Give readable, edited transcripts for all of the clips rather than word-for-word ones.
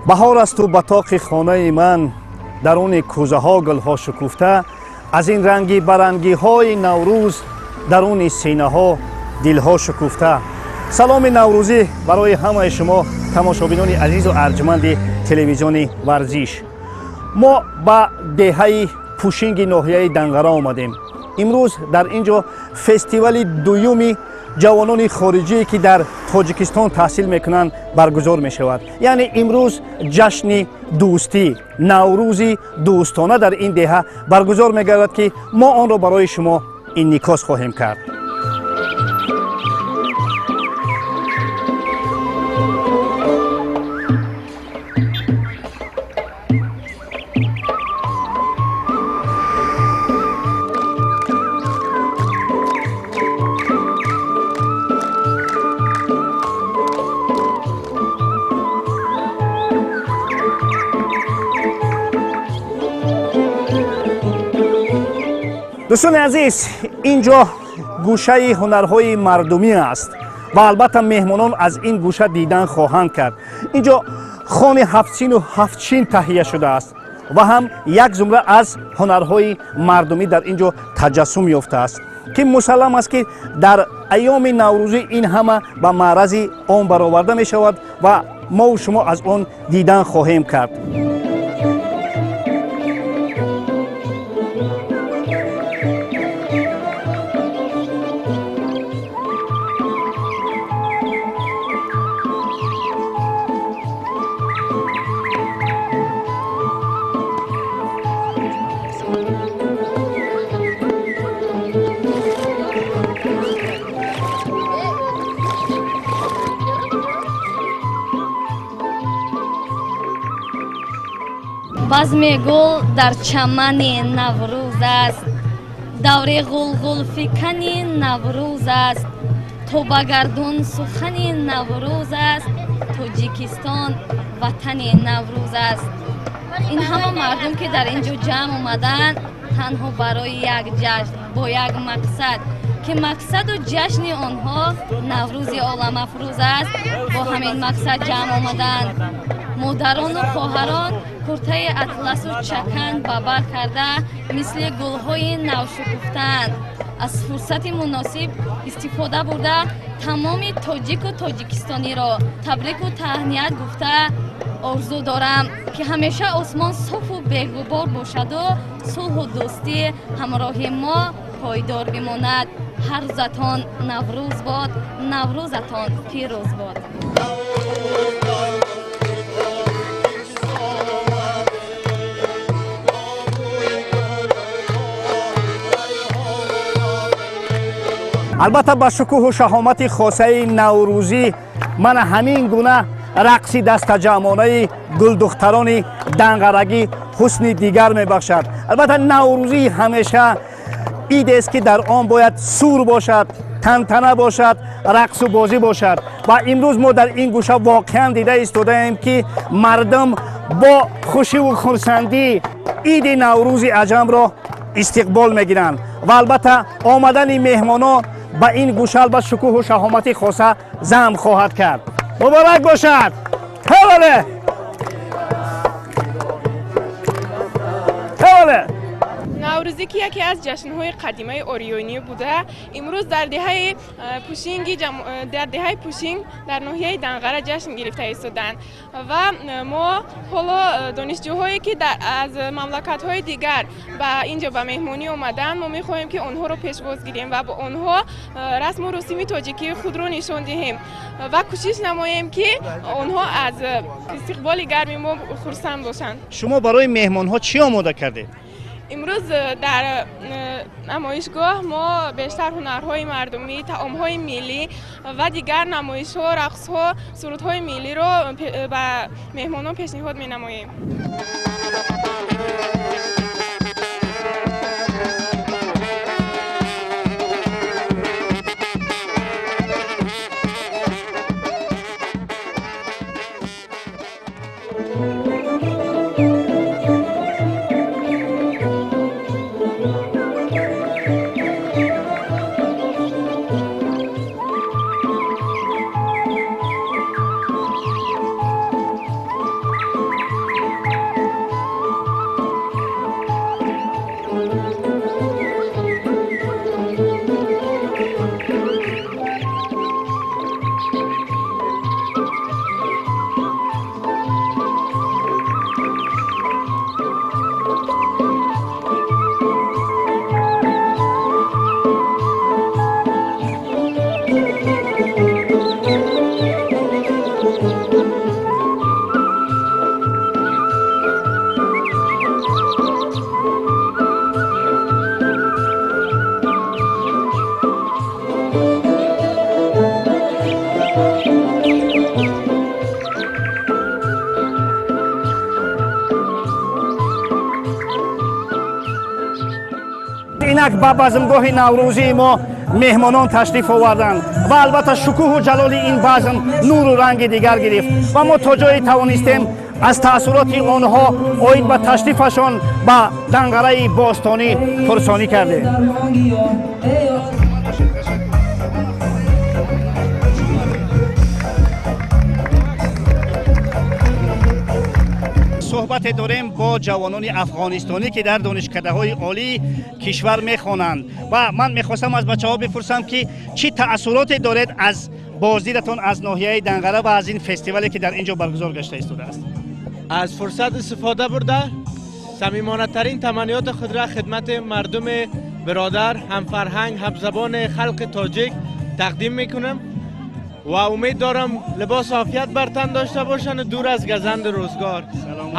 Баҳор асту ба тоқи хонаи ман, даруни кӯзаҳо гулҳо шукуфта, аз ин ранги барангиҳои Наврӯз даруни синаҳо дилҳо шукуфта. Саломи наврӯзӣ барои ҳамаи шумо, тамошобинони азизу арҷманди телевизиони Варзиш. Мо ба деҳаи Пушинги ноҳияи Данғара омадем. Имрӯз дар ин ҷо фестивали дуюми ҷавонони хориҷие, ки дар Тоҷикистон таҳсил мекунанд, баргузор мешавад. Яъне имрӯз ҷашни дӯстӣ, Наврӯзи дӯстона дар ин деҳа баргузор мегардад, ки мо онро барои шумо инъикос хоҳем кард. Дӯстони азиз, ин ҷо гӯшаи ҳунарҳои мардумӣ аст ва албатта меҳмонон аз ин гӯша дидан хоҳанд кард. Ин ҷо хони ҳафтсину ҳафтчин таҳия шудааст ва ҳам як зумра аз ҳунарҳои мардумӣ дар ин ҷо таҷассум ёфтааст, ки мусаллам аст, ки дар айёми наврӯзӣ ин ҳама ба маърази он бароварда мешавад ва мову шумо аз он дидан хоҳем кард. Базми гул дар чамани Наврӯз аст, даври ғулғулфикани Наврӯз аст, то ба гардун сухани Наврӯз аст, Тоҷикистон ватани Наврӯз аст. Ин ҳама мардум, ки дар ин ҷо ҷамъ омаданд, танҳо барои як ҷашн, бо як мақсад, ки мақсаду ҷашни онҳо Наврӯзи оламафрӯз аст, бо ҳамин мақсад ҷамъ омаданд. Модарону хоҳарон куртаи атласу чакан ба бар карда, мисли гулҳои навшукуфтаанд. Аз фурсати муносиб истифода бурда, тамоми тоҷику тоҷикистониро табрику таҳният гуфта, орзу дорам, ки ҳамеша осмон софу беғубор бошаду сулҳу дӯстӣ ҳамроҳи мо пойдор бимонад. Ҳар рӯзатон Наврӯз бод, Наврӯзатон пирӯз бод. Албатта, ба шукӯҳу шаҳомати хосаи наврӯзӣ мана ҳамин гуна рақси дастаҷамъонаи гулдухтарони данғарагӣ ҳусни дигар мебахшад. Албатта, наврӯзӣ ҳамеша идест, ки дар он бояд сур бошад, тантана бошад, рақсу бозӣ бошад. Ва имрӯз мо дар ин гӯша воқеан дида истодаем, ки мардум бо хушиву хурсандӣ иди Наврӯзи аҷамро истиқбол мегиранд. Ва албатта, омадани меҳмонон ба ин гӯша албат шукӯҳу шаҳомати хоса замм хоҳад кард. Муборак бошад! Ҳавале, ҳавале! Наврӯзӣ, ки яке аз ҷашнҳои қадимаи ориёнӣ буда, имрӯз дар деҳаи Пушинг дар ноҳияи Данғара ҷашн гирифта истоданд. Ва мо ҳоло донишҷӯҳое, ки аз мамлакатҳои дигар ба ин ҷо ба меҳмонӣ омаданд, мо мехоҳем, ки онҳоро пешвоз гирем ва бо онҳо расму русуми тоҷикии худро нишон диҳем ва кӯшиш намоем, ки онҳо аз истиқболи гарми мо хурсанд бошанд. Шумо барои меҳмонҳо чӣ омода кардед? Имрӯз дар намоишгоҳ мо бештар ҳунарҳои мардумӣ, таомҳои миллӣ ва дигар намоишҳо, рақсҳо, сурудҳои миллиро ба меҳмонон пешниҳод менамоем. Инак ба базмгоҳи наврӯзии мо меҳмонон ташриф оварданд ва албатта шукӯҳу ҷалоли ин базм нуру ранги дигар гирифт ва мо то ҷое тавонистем аз таассуроти онҳо оид ба ташрифашон ба Данғараи бостонӣ пурсонӣ кардем. Суҳбате дорем бо ҷавонони афғонистонӣ, ки дар донишкадаҳои олии кишвар мехонанд, ва ман мехостам аз бачаҳо бипурсам, ки чӣ таассуроте доред аз боздидатон аз ноҳияи Данғара ва аз ин фестивале, ки дар ин ҷо баргузор гашта истодааст. Аз фурсат истифода бурда, самимонатарин таманниёти худро хидмати мардуми бародар, ҳамфарҳанг, ҳамзабони халқи тоҷик тақдим мекунам ва умед дорам либос офият бар тан дошта бошанд و دور از گزند روزگار.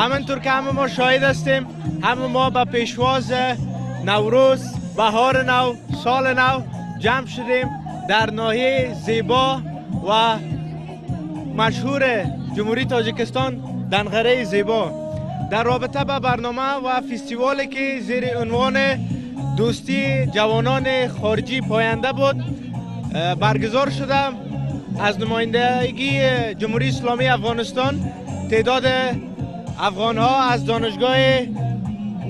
همینطور که همه ما شاهد هستیم، همه ما به پیشواز نوروز، بهار نو، سال نو جمع شدیم در ناحیه زیبا و مشهور جمهوری تاجیکستان، دنغره زیبا. در رابطه با برنامه و فستیوالی که زیر عنوان دوستی جوانان خارجی پاینده بود برگزار شده، از نمایندگی جمهوری اسلامی افغانستان تعداد افغان ها از دانشگاه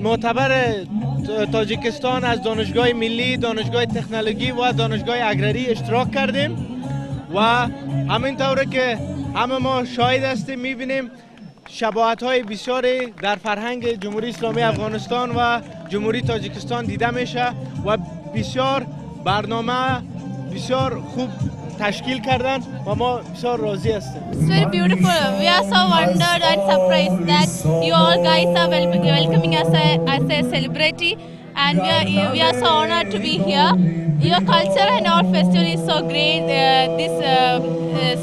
معتبر تاجیکستان، از دانشگاه ملی، دانشگاه تکنولوژی و دانشگاه اگراری اشتراک کردیم و همین طور که همه ما شاهد هستیم، میبینیم شباهت های بسیاری در فرهنگ جمهوری اسلامی افغانستان و جمهوری تاجیکستان دیده میشه و بسیار برنامه بسیار خوب تشکیل کردن و ما بسیار راضی هستیم. It's very beautiful. We are so wondered and surprised that you all guys are welcoming us as a celebrity, and we are so honored to be here. Your culture and our festival is so great. This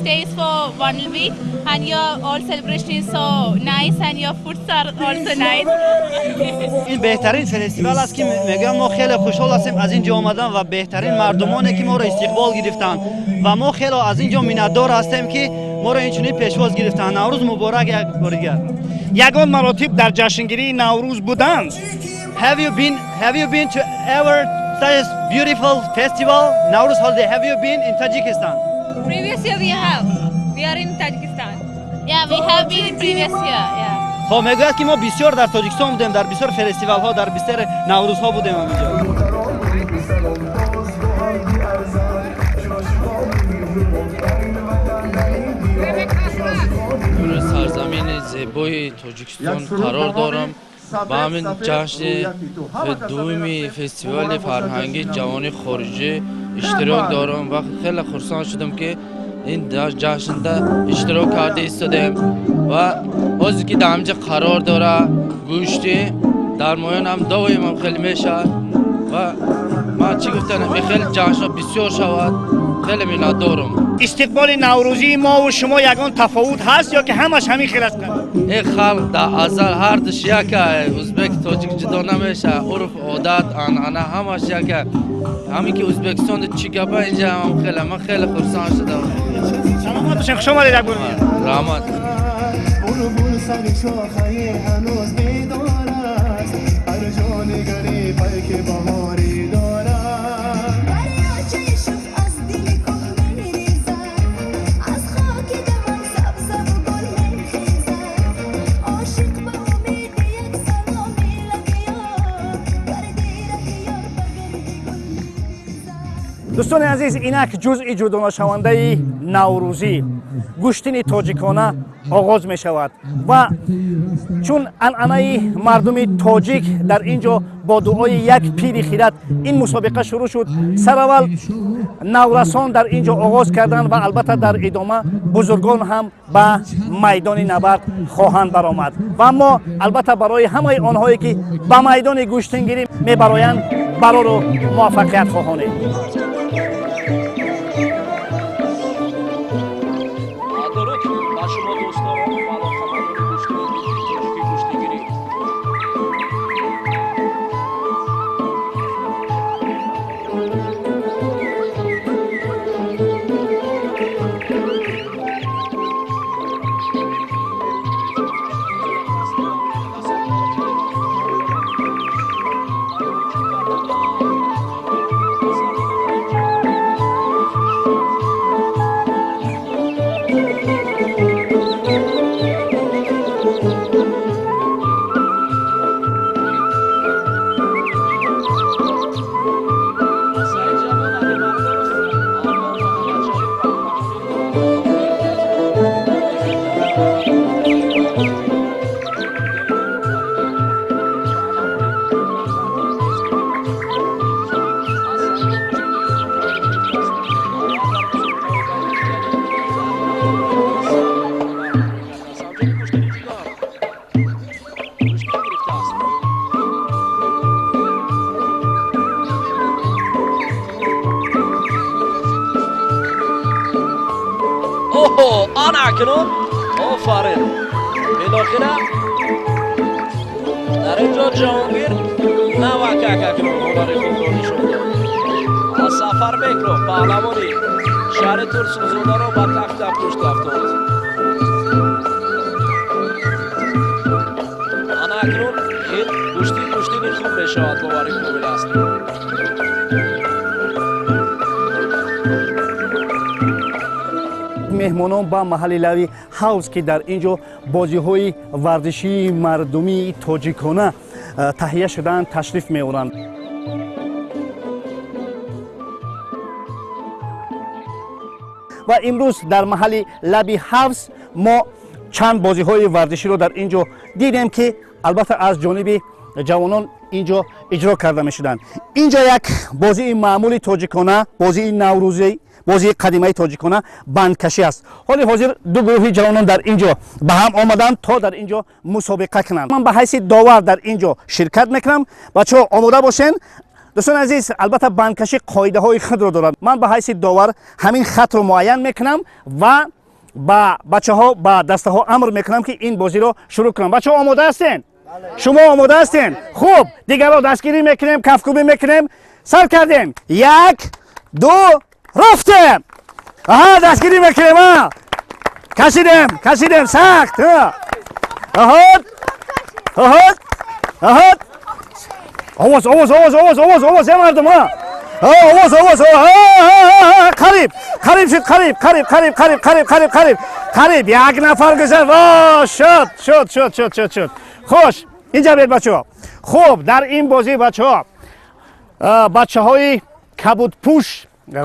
stays for one week, and your all celebration is so nice, and your foods are also nice. Ин беҳтарин фестивал аст, ки мегӯям, мо хеле хушҳол ҳастем аз ин ҷо омадан ва беҳтарин мардумоне, ки моро истиқбол гирифтанд, ва мо хеле аз ин ҷо миннатдор ҳастем, ки моро инчунин пешвоз гирифтанд. Наврӯз муборак як бори дигар. Ягон маротиб дар ҷашнгирии Наврӯз буданд? Have you been to ever such a beautiful festival, Nowruz holiday? Have you been in Tajikistan? Previous year we have. We are in Tajikistan. Yeah, we have been in previous year. Yeah. Хоб, мегӯяд, ки мо бисёр дар Тоҷикистон будем, дар бисёр фестивалҳо, дар бисёр наврӯзҳо будем ҳаминҷо. Сарзамини зебои Тоҷикистон қарор дорам. Ба ҳамин ҷашни дуюми фестивали фарҳангии ҷавони хориҷӣ иштирок дорам ва хеле хурсанд шудам, ки ин ҷашнда иштирок карда истодаем. Ва ҳозир ки дар ҳаминҷа қарор дора, гӯшти дар моёнам доимам хеле мешавад. Ва ман чӣ гуфтанам, ин хеле ҷашнҳо бисёр шавад, хеле миннатдорам. Истиқболи наврӯзии мову шумо ягон тафовут ҳаст ё ки ҳамаш ҳамин хел аст? Ин халқ дар азал ҳардуш яка, узбек, тоҷик ҷудо намешавад. Урф, одат, анъана ҳамаш яка. Ҳамин ки Ӯзбекистонда чӣ гапа, инҷа ҳам хеле, ман хеле хурсанд шудам. Саломат бошед, хуш омадед як бор. Раҳмат. بلبل سر شاخه هنوز بیدار است، هر جا نگری پیک بهاری دارد. دریاچه شوق از دل کوه میریزد، از خاک دمن سبزه و گل میخیزد. عاشق به امید یک سلامی لب یار، گرد ره یار به گرد گل میریزد. Дӯстони азиз, инак ҷузъи ҷудонашавандаи наврӯзӣ, гӯштини тоҷикона оғоз мешавад. Ва чун анъанаи мардуми тоҷик, дар ин ҷо бо дуои як пири хират ин мусобиқа шурӯъ шуд. Сараввал наврасон дар ин ҷо оғоз карданд ва албатта дар идома бузургон ҳам ба майдони набард хоҳанд баромад. Ва мо албатта барои ҳамаи онҳое, ки ба майдони гӯштингирӣ мебароянд, барору муваффақият хоҳонем. Дуруд ба шумо, дӯстон ва алоқамандони гӯштингирӣ, тоҷикӣ гӯштингирӣ. Акнун офарин, билохира дар ин ҷо Ҷаҳонгир навакак акнун ҳунари худро нишон дод. Сафарбекро, паҳлавони шаҳри Турсунзодаро, ба тахта пушт афтод. Ана акнун ин гӯштин гӯштини хуб мешавад, боварӣ комил аст. Меҳмонон ба маҳалли лави ҳавз, ки дар ин ҷо бозиҳои варзишии мардумии тоҷикона таҳия шудаанд, ташриф меоранд. Ва имрӯз дар маҳалли лаби ҳавз мо чанд бозиҳои варзиширо дар ин ҷо дидем, ки албатта аз ҷониби ҷавонон ин ҷо иҷро карда мешуданд. Ин ҷо як бозии маъмули тоҷикона, бозии наврӯзӣ, бозии қадимаи тоҷикона бандкашӣ аст. Ҳоли ҳозир ду гурӯҳи ҷавонон дар ин ҷо ба ҳам омаданд, то дар ин ҷо мусобиқа кунанд. Ман ба ҳайси довар дар ин ҷо ширкат мекунам. Бачаҳо, омода бошен. Дӯстони азиз, албатта бандкашӣ қоидаҳои худро дорад. Ман ба ҳайси довар ҳамин хатро муайян мекунам ва ба бачаҳо, ба дастаҳо амр мекунам, ки ин бозиро шурӯъ кунам. Бачаҳо, омода ҳастен? Шумо омода ҳастен? Хуб, дигарро дастгирӣ мекунем, кафкӯбӣ мекунем. Сар кардем. Як, ду, рафтем. Аҳа, дастгирӣ мекунем. А, кашидем, кашидем сахт. Аҳод, аҳод, аҳод. Овоз, овоз, овоз, овоз, овоз, овоз, е мардум. А, овоз, овоз. Қариб, қариб шуд, қариб, қариб, қариб, қариб, қариб, қариб, қариб, қариб. Як нафар гузашт. Во, шуд, шуд, шуд, шуд, шуд, шуд. Хуш, инҷа биед, бачаҳо. Хуб, дар ин бозӣ, бачаҳо, бачаҳои кабудпӯш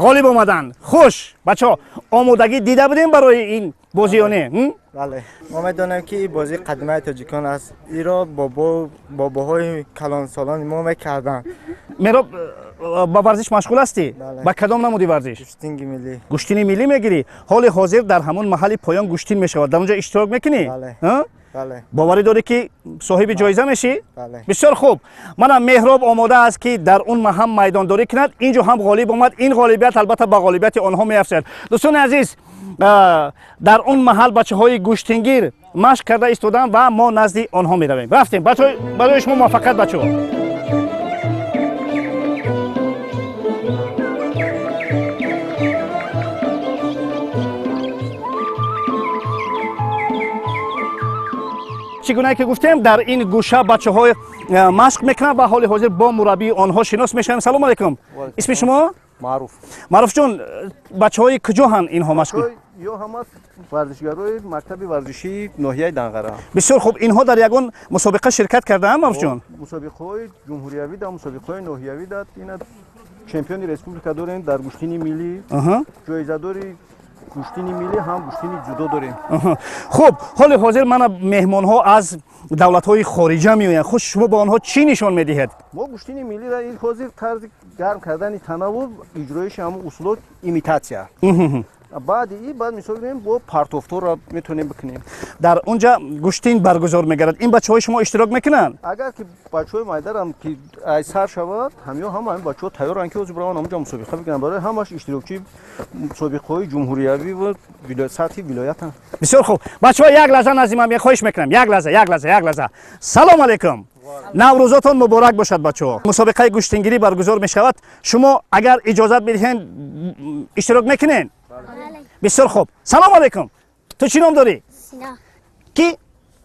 ғолиб омаданд. Хуш, бачаҳо, омодагӣ дида будем барои ин бозӣ ё не? Бале, мо медонем, ки ин бозии қадимаи тоҷикон аст. Иро бобоҳои калонсолони мо мекарданд. Мероб, ба варзиш машғул ҳастӣ? Ба кадом намуди варзиш? Гӯштинги миллӣ. Гӯштини миллӣ мегирӣ. Ҳоли ҳозир дар ҳамон маҳалли поён гӯштин мешавад, дар он ҷо иштирок мекунӣ? Бале. Боварӣ дорӣ, ки соҳиби ҷоиза мешӣ? Бисёр хуб. Мана Меҳроб омода аст, ки дар он ҳам майдондорӣ кунад. Ин ҷо ҳам ғолиб омад. Ин ғолибият албатта ба ғолибияти онҳо меафзояд. Дӯстони азиз, дар он маҳал бачаҳои гӯштингир машқ карда истоданд ва мо назди онҳо меравем. Рафтем. Барои шумо муваффақият, бачаҳо. Чӣ гунае ки гуфтем, дар ин гӯша бачаҳои машқ мекунанд ва ҳоли ҳозир бо мураббии онҳо шинос мешавем. Салому алайкум, исми шумо? Маъруф. Маъруфҷон, бачаҳои куҷо ҳанд инҳо машқ? Ё ҳама варзишгарои мактаби варзишии ноҳияи Данғара. Бисёр хуб. Инҳо дар ягон мусобиқа ширкат кардаанд, Маъруфҷон? Мусобиқаҳои ҷумҳуриявӣ да, мусобиқаҳои ноҳиявӣ да. Ина чемпиони республика дорем дар гӯштини миллӣ, ҷоизадори гӯштини миллӣ, ҳам гӯштини ҷудо дорем. Хуб, ҳоли ҳозир мана меҳмонҳо аз давлатҳои хориҷа меоянд. Хуш, шумо ба онҳо чӣ нишон медиҳед? Мо гӯштини миллиро ин ҳозир тарзи гарм кардани танаввуъ, иҷроиши ҳамон усулот, имитатсия. Баъди и баъд мисол гирем, бо партофторро метавонем бикунем. Дар он ҷа гӯштин баргузор мегардад. Ин бачаҳои шумо иштирок мекунанд? Агар ки бачаҳои майдарам ки ай сар шавад, ҳамё ҳама ҳамин бачаҳо тайёранд, ки ҳозир бираванд ҳамонҷа мусобиқа бикунанд. Барои ҳамаш иштирокчии мусобиқаҳои ҷумҳуриявӣ ва сатҳи вилоятанд. Бисёр хуб. Бачаҳо, як лаҳза назди ман, хоҳиш мекунам, як лаҳза, як лаҳза, як лаҳза. Салом алейкум, наврӯзотон муборак бошад. Бачаҳо, мусобиқаи гӯштингирӣ баргузор мешавад. Шумо агар иҷозат бидиҳед, иштирок мекунед? Бисёр хуб. Салом алейкум, ту чӣ ном дорӣ? Сино. Ки?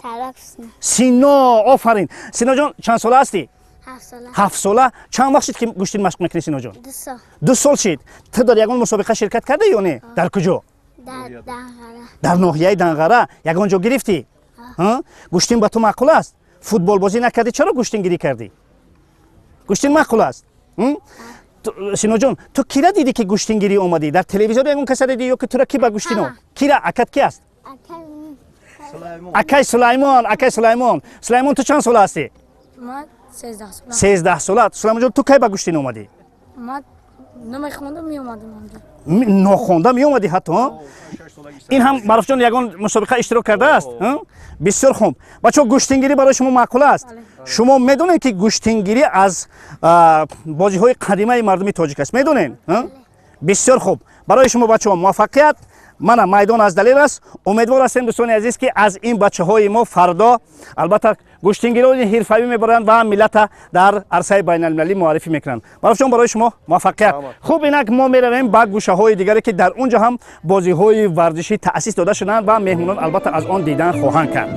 Талаб Сино. Сино, офарин. Синоҷон, чанд сола ҳастӣ? 7 сола. 7 сола. Чанд вақт шуд, ки гӯштин машқ мекунӣ, Синоҷон? 2 сол. 2 сол шид. Ту дар ягон мусобиқа ширкат кардӣ ё не? Дар куҷо? Дар Данғара. Дар ноҳияи Данғара ягон ҷо гирифтӣ? Гӯштин ба ту маъқул аст? Футболбозӣ накардӣ, чаро гӯштингирӣ кардӣ? Гӯштин маъқул аст? Синоҷон, ту кира дидӣ, ки гӯштингирӣ омадӣ? Дар телевизор ягон каса дидӣ ё ки тура ки ба гӯштин? Кира? Акат ки аст? Акай Сулаймон. Акай Сулаймон. Сулаймон, ту чанд сола ҳастӣ? 13 сола. Сулаймонҷон, ту кай ба гӯштин омадӣ? Намехондам, меомадам. Нохонда меомадӣ ҳатто? Ин ҳам, Маъруфҷон, ягон мусобиқа иштирок кардааст. Бисёр хуб. Бачаҳо, гӯштингирӣ барои шумо маъқул аст? Шумо медонед, ки гӯштингирӣ аз бозиҳои қадимаи мардуми тоҷик аст? Медонед? Бисёр хуб. Барои шумо, бачаҳо, муваффақият. Мана, майдон аз Далер аст. Умедвор ҳастем, дӯстони азиз, ки аз ин бачаҳои мо фардо албатта гӯштингирони ҳирфавӣ мебаранд ва миллата дар арсаи байналмилалӣ муаррифӣ мекунанд. Маъруфҷон, барои шумо муваффақият. Хуб, инак мо меравем ба гӯшаҳои дигаре, ки дар он ҷо ҳам бозиҳои варзишӣ таъсис дода шуданд ва меҳмонон албатта аз он дидан хоҳанд кард.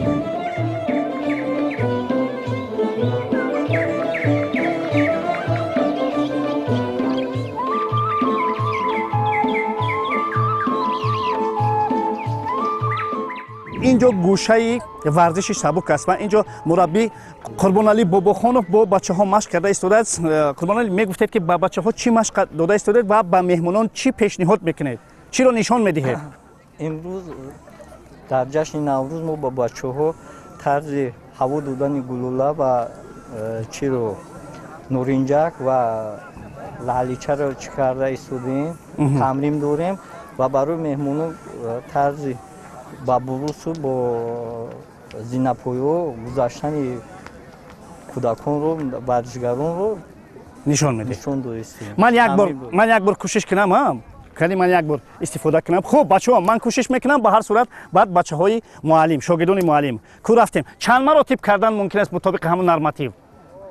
Ин ҷо гӯшаи варзиши сабук аст ва ин ҷо мураббӣ Қурбоналӣ Бобохонов бо бачаҳо машқ карда истодааст. Қурбоналӣ, мегуфтед, ки ба бачаҳо чӣ машқ дода истодед ва ба меҳмонон чӣ пешниҳод мекунед, чиро нишон медиҳед? Имрӯз дар ҷашни Наврӯз мо ба бачаҳо тарзи ҳаво додани гулула ва чиро, норинҷак ва лаъличаро чӣ карда истодем, тамрин дорем ва барои меҳмонон тарзи ба бурусу бо зинапоё гузаштани кӯдаконро, варзишгаронро нишон медиҳед. Нишон доистем. Ман як бор кӯшиш кунам, а кани ман як бор истифода кунам. Хуб, бачаҳо, ман кӯшиш мекунам. Ба ҳар сурат, баъд бачаҳои муаллим, шогирдони муаллим ку рафтем. Чанд маротиб кардан мумкин аст мутобиқи ҳамон норматив?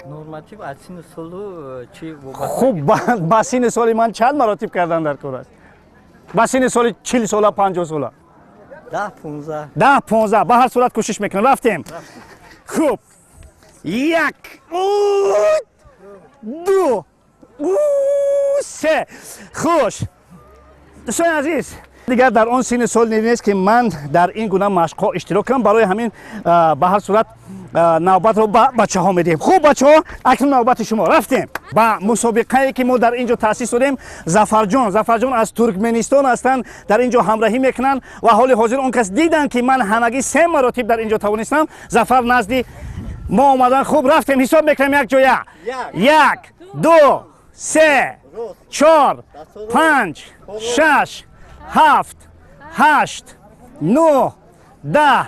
Норматив аз синну солу чи. Хуб, ба синни соли ман чанд маротиб кардан дар кор аст, ба синни соли 40 сола, 50 сола? 10, 15. 10, 15. Ба ҳар сурат, кӯшиш мекунам. Рафтем. Хуб, як, ду, се. Хуш, дӯстони азиз, дигар дар он синни сол нест, ки ман дар ин гуна машқҳо иштирок кунам. Барои ҳамин, ба ҳар сурат, навбатро ба бачаҳо медиҳем. Хуб, бачаҳо, акнун навбати шумо. Рафтем ба мусобиқае, ки мо дар ин ҷо таъсис додем. Зафарҷон, Зафарҷон аз Туркменистон ҳастанд, дар ин ҷо ҳамроҳӣ мекунанд ва ҳоли ҳозир он кас диданд, ки ман ҳамагӣ се маротиб дар ин ҷо тавонистам. Зафар назди мо омадан. Хуб, рафтем, ҳисоб мекунем якҷоя: як, ду, се, чор, панҷ, шаш, ҳафт, ҳашт, нӯҳ, 10,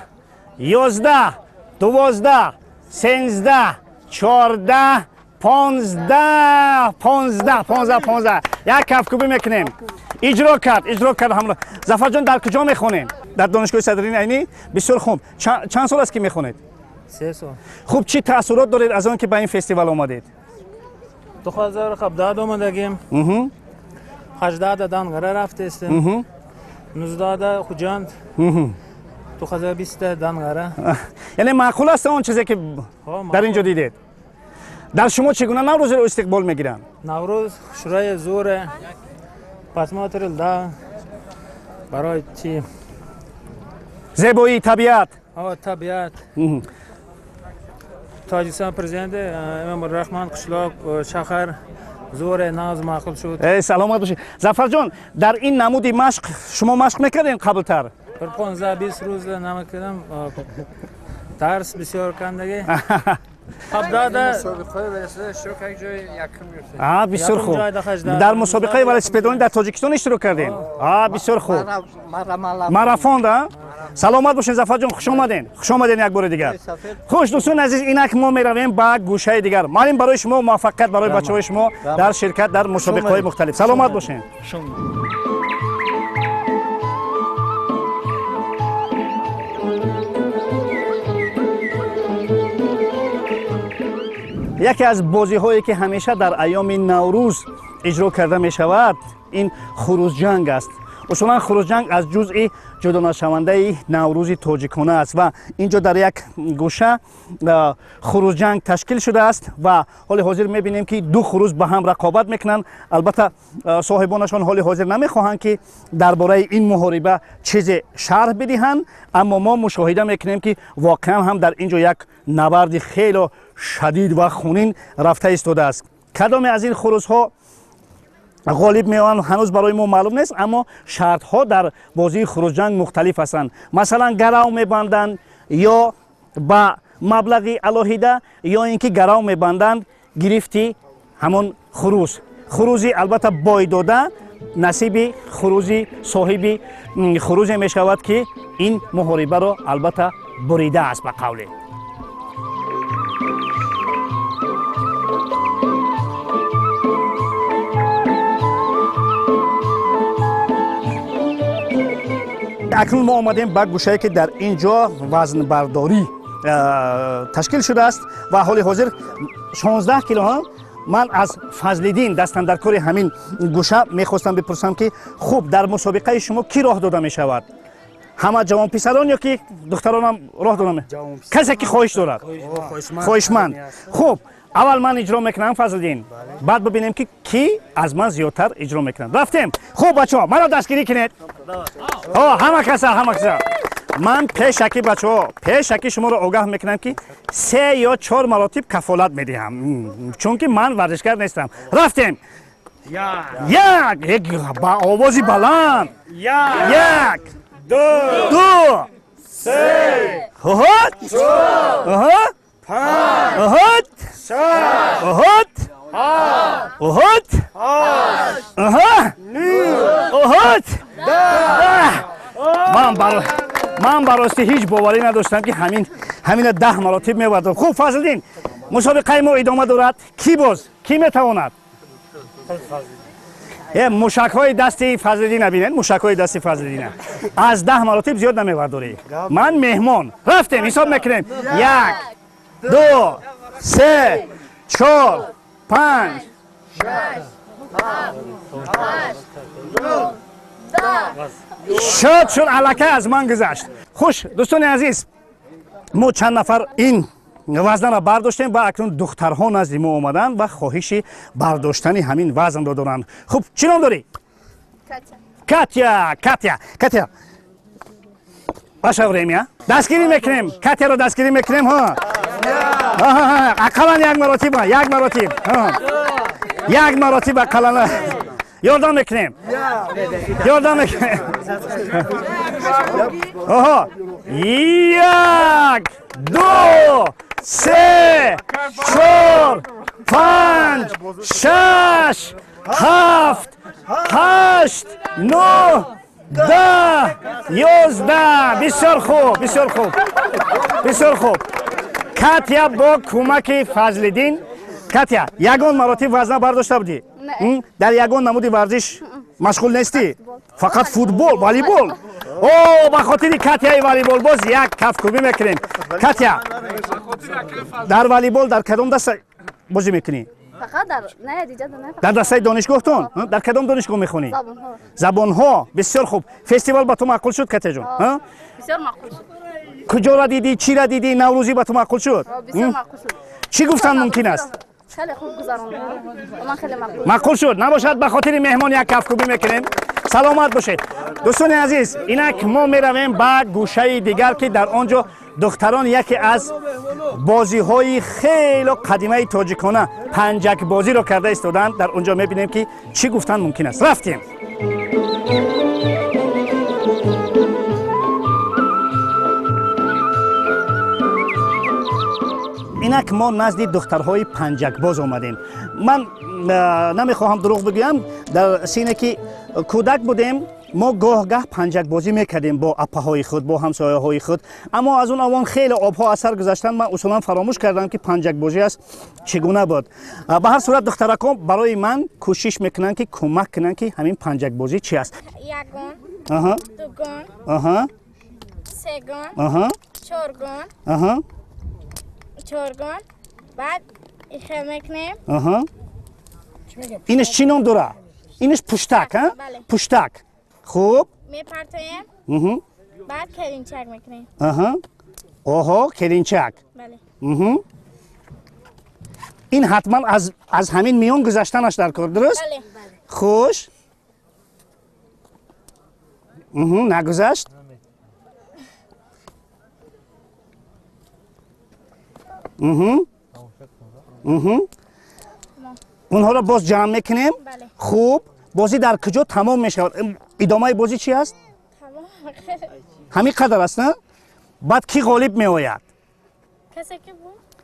11, 12, 13, 14, 15, 15, 15, 15. Як кафкӯбӣ мекунем. Иҷро кард, иҷро кард ҳамро. Зафарҷон, дар куҷо мехонем? Дар Донишгоҳи Садриддин Айнӣ. Бисёр хуб. Чанд сол аст, ки мехонед? 3 сол. Хуб, чӣ таассурот доред аз он ки ба ин фестивал омадед? 2017 омадагим. 18 Данғара рафтестем, 19 Хуҷанд, 2020 Данғара. Яъне маъқул аст он чизе, ки дар ин ҷо дидед? Дар шумо чӣ гуна Наврӯзро истиқбол мегиранд? Наврӯз шураи зӯре, посмотрел, да, барои чи. Зебоии табиат. Табиат. Тоҷикистон, президент Эмомалӣ Раҳмон, қишлоқ, шаҳр зӯре, нағз, маъқул шуд. Саломат бошед, Зафарҷон. Дар ин намуди машқ шумо машқ мекардем қаблтар? Бір 15-20 рӯз намекардам, дарс бисёр кандагӣ. Бисёр хуб. Дар мусобиқаи велосипедронӣ дар Тоҷикистон иштирок кардем. Бисёр хуб. Марафон да. Саломат бошед, Зафарҷон. Хуш омаден, хуш омаден як бори дигар. Хуш, дӯстони азиз, инак мо меравем ба гӯшаи дигар. Муаллим, барои шумо муваффақият, барои бачаҳои шумо дар ширкат дар мусобиқаҳои мухталиф. Саломат бошед. Яке аз бозиҳое, ки ҳамеша дар айёми Наврӯз иҷро карда мешавад, ин хурӯзҷанг аст. Усулан, хурӯзҷанг аз ҷузъи ҷудонашавандаи Наврӯзи тоҷикона аст ва ин ҷо дар як гӯша хурӯзҷанг ташкил шудааст ва ҳоли ҳозир мебинем, ки ду хурӯз ба ҳам рақобат мекунанд. Албатта, соҳибонашон ҳоли ҳозир намехоҳанд, ки дар бораи ин муҳориба чизе шарҳ бидиҳанд, аммо мо мушоҳида мекунем, ки воқеан ҳам дар ин ҷо як набарди хело шадид ва хунин рафта истодааст. Кадоме аз ин хурӯзҳо Ғолиб меоянд ҳанӯз барои мо маълум нест, аммо шартҳо дар бозии хурӯсҷанг мухталиф ҳастанд. Масалан, гарав мебанданд ё ба маблағи алоҳида, ё ин ки гарав мебанданд гирифти ҳамон хурӯс. Хурӯзи албатта бой дода насиби хурӯзи соҳиби хурӯзе мешавад, ки ин муҳорибаро албатта буридааст ба қавле. Акнун мо омадем ба гӯшае, ки дар ин ҷо вазнбардорӣ ташкил шудааст ва ҳоли ҳозир 16 кило. Ман аз Фазлиддин, дастандаркори ҳамин гӯша, мехостам бипурсам, ки хуб, дар мусобиқаи шумо кӣ роҳ дода мешавад? Ҳама ҷавонписарон ё ки духтаронам роҳ дода? Касе ки хоҳиш дорад, хоҳишманд. Хуб, аввал ман иҷро мекунам, Фазлиддин, баъд бибинем, ки кӣ аз ман зиёдтар иҷро мекунад. Рафтем. Хуб, бачаҳо, маро дастгирӣ кунед. Ҳама каса, ҳама каса. Ман пешакӣ, бачаҳо, пешакӣ шуморо огаҳ мекунам, ки се ё чор маротиб кафолат медиҳам, чунки ман варзишгар нестам. Рафтем. Як, ба овози баланд. Як, ду, се, панҷ, шаш, ҳафт, ҳашт, нӯҳ, даҳ. Ман ба ростӣ ҳеҷ боварӣ надоштам, ки ҳамина 10 маротиб мевардам. Хуб, Фазлиддин, мусобиқаи мо идома дорад. Кӣ боз кӣ метавонад? Мушакҳои дасти Фазлиддина бинед, мушакҳои дасти Фазлиддина. Аз 10 маротиб зиёд намевардорӣ. Ман меҳмон. Рафтем, ҳисоб мекунем. Як, ду, се, чор, панҷ, шаш, ҳафт, ҳашт, нӯҳ, даҳ. Шуд, шуд, аллакай аз ман гузашт. Хуш, дӯстони азиз, мо чанд нафар ин вазнро бардоштем ва акнун духтарҳо назди мо омаданд ва хоҳиши бардоштани ҳамин вазнро доранд. Хуб, чӣ ном дорӣ? Катя. Катя, Катя, ваше время. Дастгирӣ мекунем, Катяро дастгирӣ мекунем. Ақаллан як маротиба, як маротиб, як маротиб ақаллан ёрдам мекунем, ёрдам мекунем. Оҳо, як, ду, се, чор, панҷ, шаш, ҳафт, ҳашт, нӯҳ, 10, 11. Бисёр хуб, бисёр хуб, бисёр хуб. Катя бо кӯмаки Фазлиддин. Катя, ягон маротиб вазна бардошта будӣ? Дар ягон намуди варзиш машғул нестӣ? Фақат футбол, волейбол. О, ба хотири Катяи волейболбоз як кафкӯбӣ мекунем. Катя, дар волейбол дар кадом даста бозӣ мекунӣ? Дар дастаи донишгоҳтон? Дар кадом донишгоҳ мехонӣ? Забонҳо. Бисёр хуб. Фестивал ба ту маъқул шуд, Катяҷон? Куҷоро дидӣ, чиро дидӣ? Наврӯзӣ ба ту маъқул шуд? Чӣ гуфтан мумкин аст? Хеле хуб гузарондам, ман хеле маъқул. Маъқул шуд. Набошад, ба хотири меҳмон як кафкӯбӣ мекунем. Саломат бошед. Дӯстони азиз, инак мо меравем ба гӯшаи дигар, ки дар он ҷо духтарон яке аз бозиҳои хело қадимаи тоҷикона, панҷакбозиро карда истодаанд. Дар он ҷо мебинем, ки чӣ гуфтан мумкин аст. Рафтем. Инак мо назди духтарҳои панҷакбоз омадем. Ман намехоҳам дурӯғ бигӯям, дар сине ки кӯдак будем, мо гоҳ гаҳ панҷакбозӣ мекардем бо апаҳои худ, бо ҳамсояҳои худ, аммо аз он овон хеле обҳо аз сар гузаштанд, ман усулан фаромӯш кардам, ки панҷакбозӣ аст чӣ гуна буд. Ба ҳар сурат, духтаракон барои ман кӯшиш мекунанд, ки кӯмак кунанд, ки ҳамин панҷакбозӣ чи аст. Ягон, дугон, сегон, чоргон, чоргон, баъд ихел мекунем. Инаш чӣ ном дора? Инаш пуштак? Пуштак. Хуб. Мепартоем, баъд келинчак мекунем. Оҳо, келинчак. Ин ҳатман аз ҳамин миён гузаштанаш дар кор, дуруст? Хуш, нагузашт. Онҳоро боз ҷамъ мекунем. Хуб. Бозӣ дар куҷо тамом мешавад? Идомаи бозӣ чи аст? Ҳамин қадар аст, на? Баъд кӣ ғолиб меояд?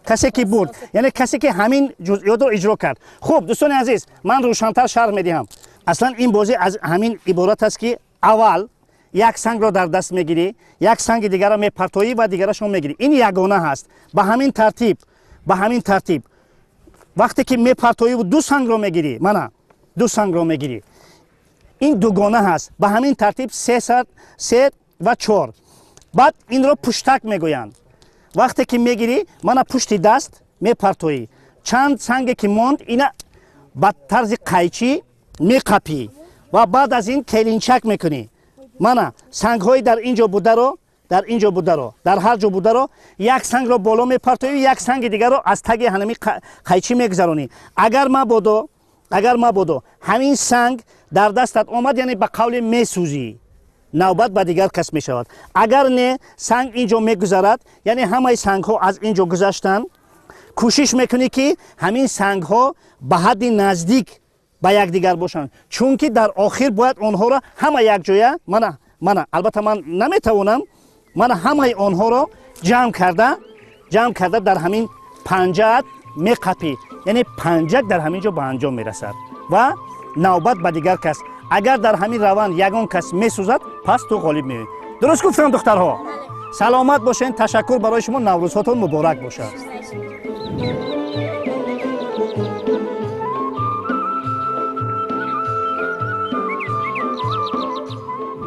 Касе ки бурд, яъне касе ки ҳамин ҷузъиётро иҷро кард. Хуб, дӯстони азиз, ман рӯшантар шарҳ медиҳам. Аслан ин бозӣ аз ҳамин иборат аст, ки аввал як сангро дар даст мегирӣ, як санги дигарро мепартоӣ ва дигарашро мегирӣ. Ин ягона ҳаст. Ба ҳамин тартиб, вақте ки мепартоиву ду сангро мегирӣ, мана ду сангро мегирӣ, ин дугона ҳаст. Ба ҳамин тартиб се ва чор. Баъд инро пуштак мегӯянд. Вақте ки мегирӣ, мана пушти даст мепартоӣ, чанд санге ки монд, ина ба тарзи қайчӣ меқапӣ ва баъд аз ин келинчак мекунӣ. Мана сангҳои дар ин ҷо бударо, дар ин ҷо бударо, дар ҳар ҷо бударо, як сангро боло мепартоӣ, як санги дигарро аз таги ҳанами қайчӣ мегузаронӣ. Агар мабодо ҳамин санг дар дастат омад, яъне ба қавле месӯзӣ, навбат ба дигар кас мешавад. Агар не, санг ин ҷо мегузарад, яъне ҳамаи сангҳо аз ин ҷо гузаштанд. Кӯшиш мекунӣ, ки ҳамин сангҳо ба ҳадди наздик ба якдигар бошанд, чунки дар охир бояд онҳоро ҳама якҷоя, мана, албатта ман наметавонам, мана ҳамаи онҳоро ҷамъ карда дар ҳамин панҷаат меқапӣ, яъне панҷак дар ҳамин ҷо ба анҷом мерасад ва навбат ба дигар кас. Агар дар ҳамин раванд ягон кас месӯзад, пас ту ғолиб меоӣ. Дуруст гуфтам, духтарҳо? Саломат бошед, ташаккур барои шумо, наврӯзҳотон муборак бошад.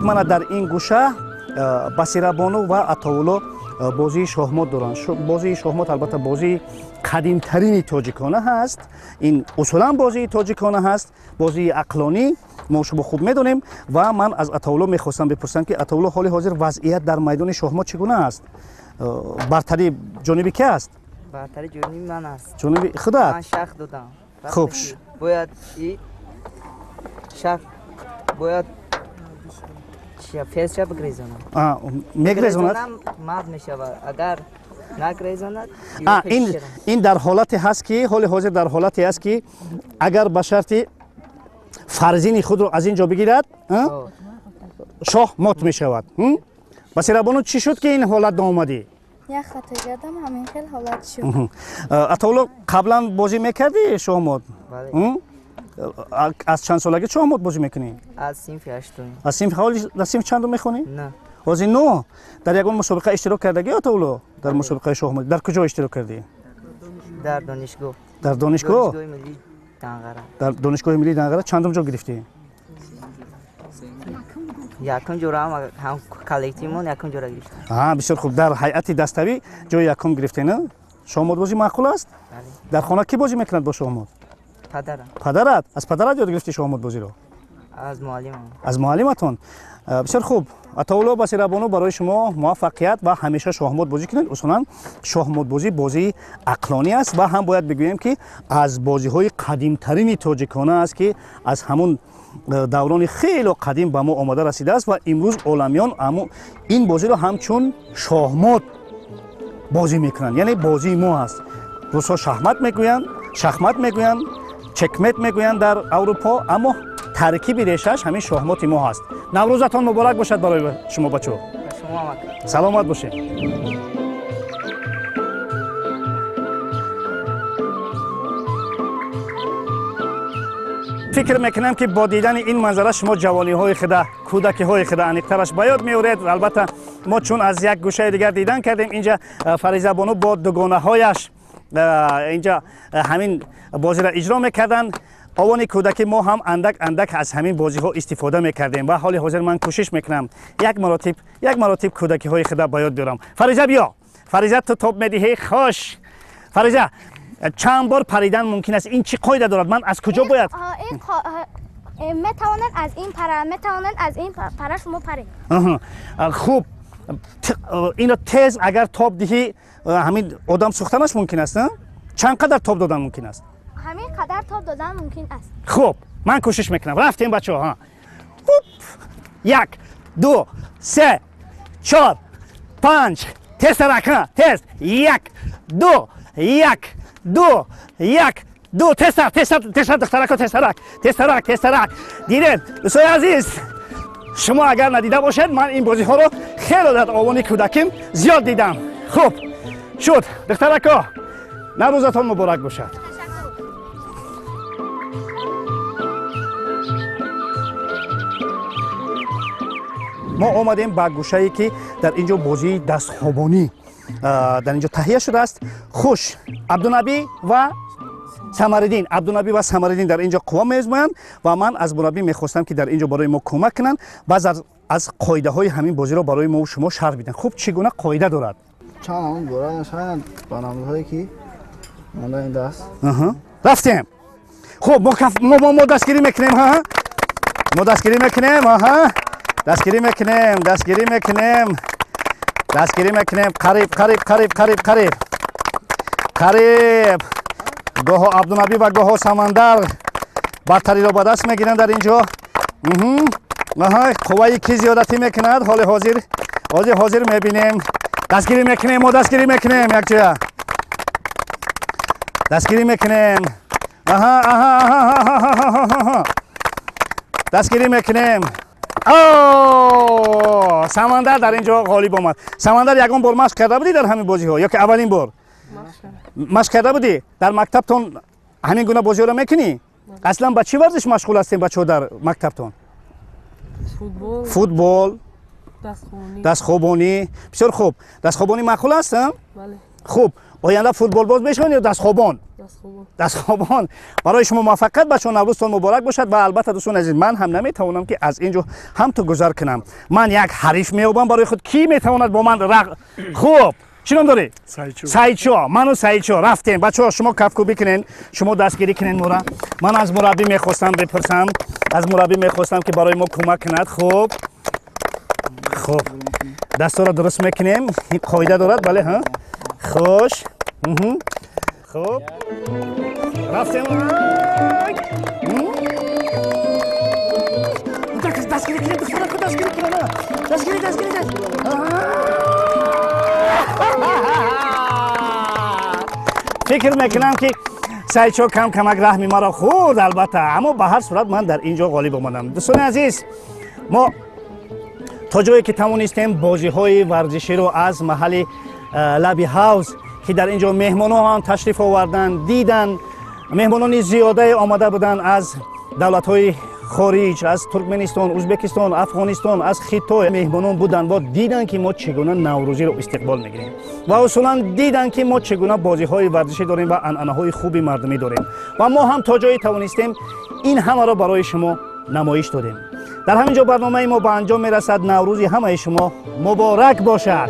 Мана дар ин гӯша Басирабону ва Атоулло бозии шоҳмот доранд. Бозии шоҳмот албатта бозии қадимтарини тоҷикона ҳаст. Ин усулан бозии тоҷикона ҳаст, бозии ақлонӣ, мо шумо хуб медонем. Ва ман аз Атоулло мехостам бипурсам, ки Атоулло, ҳоли ҳозир вазъият дар майдони шоҳмот чӣ гуна аст? Бартарӣ ҷониби ки аст? Бартари ҷониби ман аст. Ҷониби худат? Ман шах додам. Хуб. Бояд и шах бояд фезша бигрезонам. Мегрезонад? Мат мешавад. Агар нагрезонад. Ин дар ҳолате ҳаст, ки ҳоли ҳозир дар ҳолате аст, ки агар ба шарти фарзини худро аз ин ҷо бигирад, шоҳ мот мешавад. Басирабону, чӣ шуд, ки ин ҳолат наомадӣ? Як хато кардам, ҳамин хел ҳолат шуд. Атоулло, қаблан бозӣ мекардӣ шоҳмот? Аз чанд солагӣ шоҳмот бозӣ мекунӣ? Аз синфи ҳаштум. Аз синфи, ҳоли дар синф чандум мехонӣ? На. Ҳозир но. Дар ягон мусобиқа иштирок кардагӣ, Атоулло? Дар мусобиқаи шоҳмот дар куҷо иштирок кардӣ? Дар донишгоҳ. Дар донишгоҳ? Донишгоҳи миллии Данғара. Дар Донишгоҳи миллии Данғара чандум ҷо гирифтӣ? Якум ҷоро, ҳам коллективмон якум ҷоро гирифтем. А, бисёр хуб, дар ҳайати даставӣ ҷои якум гирифтед, на? Шоҳмотбозӣ маъқул аст? Дар хона кӣ бозӣ мекунад бо шоҳмот? Падарам. Падарат? Аз падарат ёд гирифтӣ шоҳмотбозиро? Аз муаллимам. Аз муаллиматон. Бисёр хуб, Атоулло, Басирабону, барои шумо муваффақият ва ҳамеша шоҳмот бозӣ кунед. Усулан шоҳмотбозӣ бозии ақлонӣ аст ва ҳам бояд бигӯем, ки аз бозиҳои қадимтарини тоҷикона аст, ки аз ҳамун даврони хело қадим ба мо омода расидааст ва имрӯз оламиён ин бозиро ҳамчун шоҳмот бозӣ мекунанд, яъне бозии мо аст. Русҳо шахмат мегӯянд, шахмат мегӯянд, чекмет мегӯянд дар Аврупо, аммо таркиби решааш ҳамин шоҳмоти мо ҳаст. Наврӯзатон муборак бошад барои шумо, бачаҳо. Саломат бошед. Фикр мекунам, ки бо дидани ин манзара шумо ҷавониҳои худа, кӯдакиҳои худа аниқтараш ба ёд меоред. Албатта, мо чун аз як гӯшаи дигар дидан кардем, инҷа Фаризабону бо дугонаҳояш инҷа ҳамин бозиро иҷро мекарданд. Овони кӯдакӣ мо ҳам андак андак аз ҳамин бозиҳо истифода мекардем ва ҳоли ҳозир ман кӯшиш мекунам як маротиб кӯдакиҳои худа ба ёд биёрам. Фариза, биё. Фариза, ту топ медиҳӣ. Хош, Фариза, чанд бор паридан мумкин аст? Ин чӣ қоида дорад? Ман аз куҷо бояд? Метавонанд аз ин пара, метавонанд аз ин пара шумо паред. Хуб, ино тез агар топ диҳӣ, ҳамин одам сӯхтанаш мумкин аст? Чанд қадар топ додан мумкин аст? Ҳамин қадар топ додан мумкин аст. Хуб, ман кӯшиш мекунам. Рафтем, бачаҳо. Як, ду, се, чор, панҷ, тезтарак, тез. Як, ду, як, ду, як, 2 тезтар, тезтар, тезтар, духтарако, тезтарак, тезтарак, тезтарак. Дидед, дӯстони азиз, шумо агар надида бошед, ман ин бозиҳоро хеле дар овони кӯдаким зиёд дидам. Хуб шуд, духтарако, наврӯзатон муборак бошад. Мо омадем ба гӯшае, ки дар ин ҷо бозии дастхобонӣ дар ин ҷо таҳия шудааст. Хуш, Абдунабӣ ва Самариддин, Абдунабӣ ва Самариддин дар ин ҷо қувва меозмоянд ва ман аз мураббӣ мехостам, ки дар ин ҷо барои мо кӯмак кунанд, баъз аз қоидаҳои ҳамин бозиро барои мо шумо шарҳ бидиҳанд. Хуб, чӣ гуна қоида дорад? Чанд ҳамон бора шояд ба намудҳое ки монда ин даст. Рафтем. Хуб, мо дастгирӣ мекунем, ҳа, мо дастгирӣ мекунем, аҳа, дастгирӣ мекунем, дастгирӣ мекунем, дастгирӣ мекунем. Қариб, қариб, қариб, қариб, қариб, қариб. Гоҳо Абдунабӣ ва гоҳо Самандар бартариро ба даст мегиранд дар ин ҷо. Аҳа, қувваи ки зиёдатӣ мекунад, ҳоли ҳозир, ҳозир, ҳозир мебинем. Дастгирӣ мекунем, мо дастгирӣ мекунем, якҷоя дастгирӣ мекунем. Аҳа, аҳа, аҳа, дастгирӣ мекунем. Самандар дар ин ҷо ғолиб омад. Самандар, ягон бор машқ карда будӣ дар ҳамин бозиҳо ё ки аввалин бор машқ карда будӣ? Дар мактабтон ҳамин гуна бозиҳоро мекунӣ? Аслан ба чӣ варзиш машғул ҳастем бачаҳо дар мактабтон? Футбол, дастхобонӣ. Бисёр хуб. Дастхобонӣ маъқул аст? Хуб, оянда футболбоз мешаванд ё дастхобон? Дастхобон. Барои шумо муваффақият, бачаҳо, наврӯзтон муборак бошад. Ва албатта, дӯстони азиз, ман ҳам наметавонам, ки аз ин ҷо ҳам ту гузар кунам. Ман як ҳариф меёбам барои худ, кӣ метавонад бо ман. Хуб, чӣ ном дорӣ? Сайчо. Ману Сайчо рафтем. Бачаҳо, шумо кафкӯбӣ кунен, шумо дастгирӣ кунен мора. Ман аз мураббӣ мехостам бипурсам, аз мураббӣ мехостам, ки барои мо кӯмак кунад. Хуб, хуб, дастора дуруст мекунем. Ин қоида дорад, бале? Ҳа, хуш, хуб, рафтем. Дастгирӣ кунем, духтарако, дастгирӣ кунем, дастгирӣ, дастгирӣ. Фикр мекунам, ки Сайчо кам камак раҳми маро хӯрд, албатта, аммо ба ҳар сурат ман дар ин ҷо ғолиб омадам. Дӯстони азиз, мо то ҷое ки тавонистем, бозиҳои варзиширо аз маҳалли лаби ҳавз, ки дар ин ҷо меҳмонҳо ҳам ташриф оварданд, диданд. Меҳмонони зиёдае омада буданд аз давлатҳои хориҷ, аз Туркменистон, Ӯзбекистон, Афғонистон, аз Хитой меҳмонон буданд ва диданд, ки мо чӣ гуна наврӯзиро истиқбол мегирем ва усулан диданд, ки мо чӣ гуна бозиҳои варзишӣ дорем ва анъанаҳои хуби мардумӣ дорем. Ва мо ҳам то ҷое тавонистем, ин ҳамаро барои шумо намоиш додем. Дар ҳамин ҷо барномаи мо ба анҷом мерасад. Наврӯзи ҳамаи шумо муборак бошад.